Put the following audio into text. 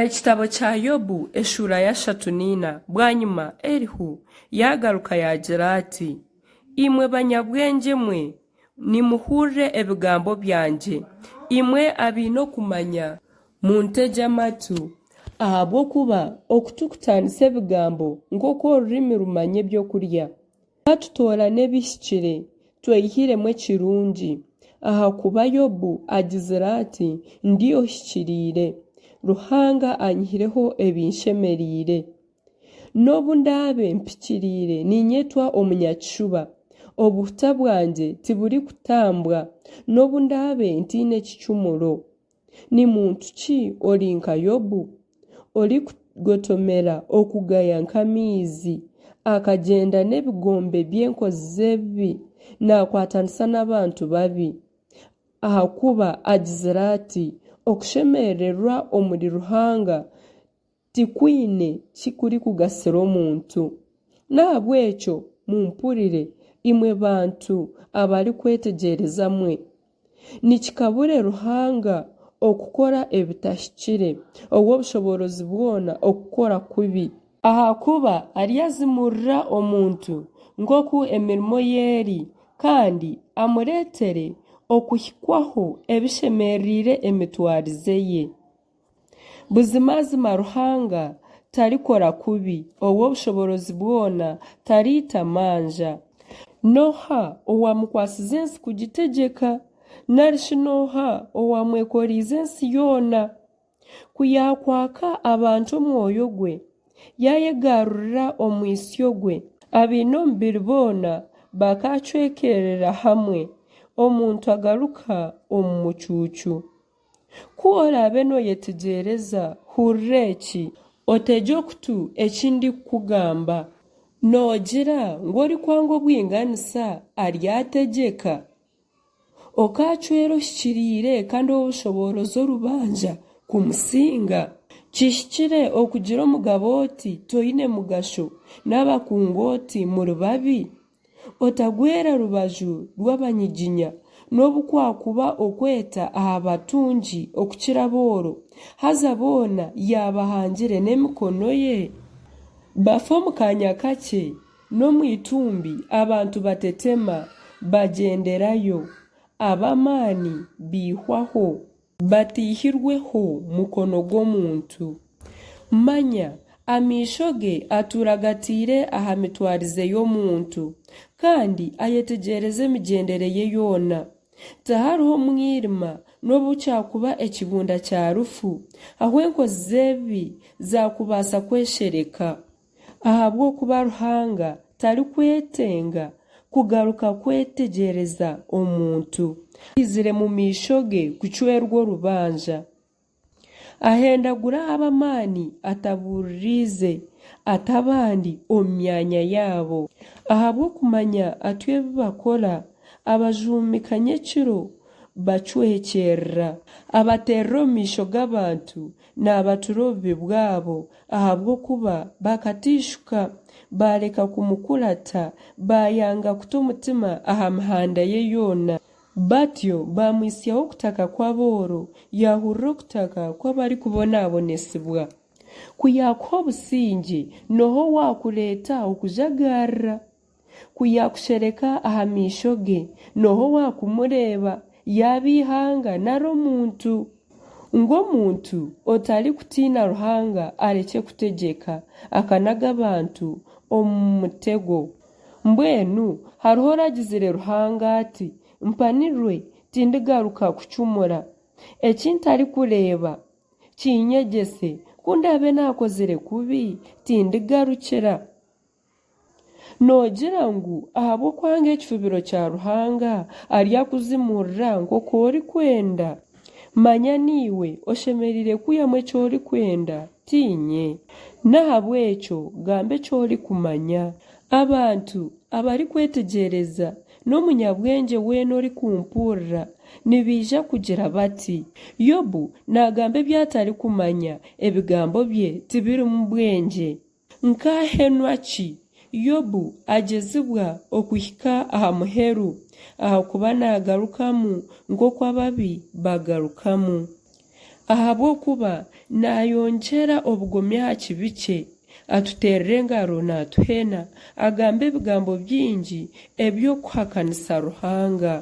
Ekitabo kya Yobu eshuura y'ashatu n'eina Bwanyima Elihu yaagaruka yaagira ati, Imwe banyabwengye mwe, nimuhurire ebigambo byangye, Imwe abaine okumanya, muntegye amatu, Ahabw'okuba okutu kutaanisa ebigambo nk'oku orurimi rumanya ebyokurya. Ka tutoorane ebihikire, tweyihiremu ekirungi. Ahakuba Yobu agizire ati, Ndi ohikiriire, Ruhanga anyihireho ebinshemereire. N'obu ndaabe mpikiriire niinyetwa omunyakishuba, obuhuta bwangye tiburikutambwa, n'obu ndaabe ntaine kicumuro. Ni muntu ki ori nka Yobu, orikugotomera okugaya nk'amaizi, akagyenda n'ebigombe by'enkozi z'ebibi, naakwatanisa n'abantu babi? Ahakuba agizire ati, Okushemerererwa omuri Ruhanga Tikwine ki kurikugasira omuntu. N'ahabw'ekyo mumpurire, imwe bantu abarikwetegyereza mwe. Nikikabure Ruhanga okukora ebitahikire, Ow'obushoboorozi bwona okukora kubi. Ahakuba aryazimurira omuntu nk'oku emirimo ye eri, kandi amureetere okuhikwaho ebishemereire emitwarize ye. Buzimazima Ruhanga tarikora kubi, Ow'obushoboorozi bwona tariita manja. N'oha owaamukwatsize ensi kugitegyeka? Nari shi n'oha owaamwekoreize ensi yoona? Ku yaakwaka abantu omwoyo gwe, yaayegarurira omwitsyo gwe, abaine omubiri boona bakaacwekyerera hamwe, omuntu agaruka omu mucuucu. Ku oraabe nooyetegyereza, hurira eki, otegye okutu eki ndikukugamba. Noogira ngu orikwanga obwinganisa aryategyeka? Okaacwera ohikiriire kandi ow'obushoboorozi orubanja kumusinga? Kihikire okugira omugabe oti, Toine mugasho, n'abakungu oti, Muri babi? Otagwera rubaju rw'abanyiginya, n'obu kwakuba okweta aha batungi okukira abooro, haza boona yaabahangire n'emikono ye? Bafa omu kaanya kakye, n'omu itumbi abantu batetema, bagyenderayo, ab'amaani baihwaho. Bataihirweho mukono gw'omuntu. Manya, amaisho ge atuura gataire aha mitwarize y'omuntu, kandi ayetegyereza emigyendere ye yoona. Tihariho mwirima n'obu kyakuba ekibunda kya rufu, ahu enkozi z'ebibi zaakubaasa kweshereka. Ahabw'okuba Ruhanga tarikwetenga kugaruka kwetegyereza omuntu aizire mu maisho ge kucwerwa orubanja. Ahendagura ab'amaani atabuuririize, ata abandi omu myanya yaabo. Ahabw'okumanya atyo ebi bakora, abajuumika nyekiro bacwekyerera. Abateerera omu maisho g'abantu, naabatura obubi bwabo, ahabw'okuba bakateishuka, baareka kumukurata, baayanga kuta omutima aha mihanda ye yoona. Batyo baamwitsyaho okutaka kw'abooro, yaahurira okutaka kw'abarikubonabonesibwa. Ku yaakuha obusingye, n'oha owaakureeta okujagarira? Ku yaakushereka aha maisho ge, n'oha owaakumureeba, yaaba eihanga nari omuntu? Ngu omuntu otarikutiina Ruhanga arekye kutegyeka, akanaga abantu omu mutego. Mbwenu hariho oragizire Ruhanga ati, Mpanirwe, tindigaruka kucumura. Eki ntarikureeba, kiinyegyese, ku ndaabe naakozire kubi, tindigarukira. Noogira ngu ahabw'okwanga ekifubiro kya Ruhanga aryakuzimurira nk'oku orikwenda? Manya niiwe oshemereire kwihamu eki orikwenda, tiinye. N'ahabw'ekyo gamba eki orikumanya. Abantu abarikwetegyereza n'omunyabwengye weena orikumpurira nibaija kugira bati, Yobu naagamba ebi atarikumanya, ebigambo bye tibirimu bwengye. Nkaahenwa ki! Yobu agyezibwa okuhika aha muheru, ahakuba naagarukamu nk'oku ababi bagarukamu. Ahabw'okuba naayongyera obugomi aha kibi kye, atuteerera engaro naatuhena, agamba ebigambo bingi eby'okuhakanisa Ruhanga.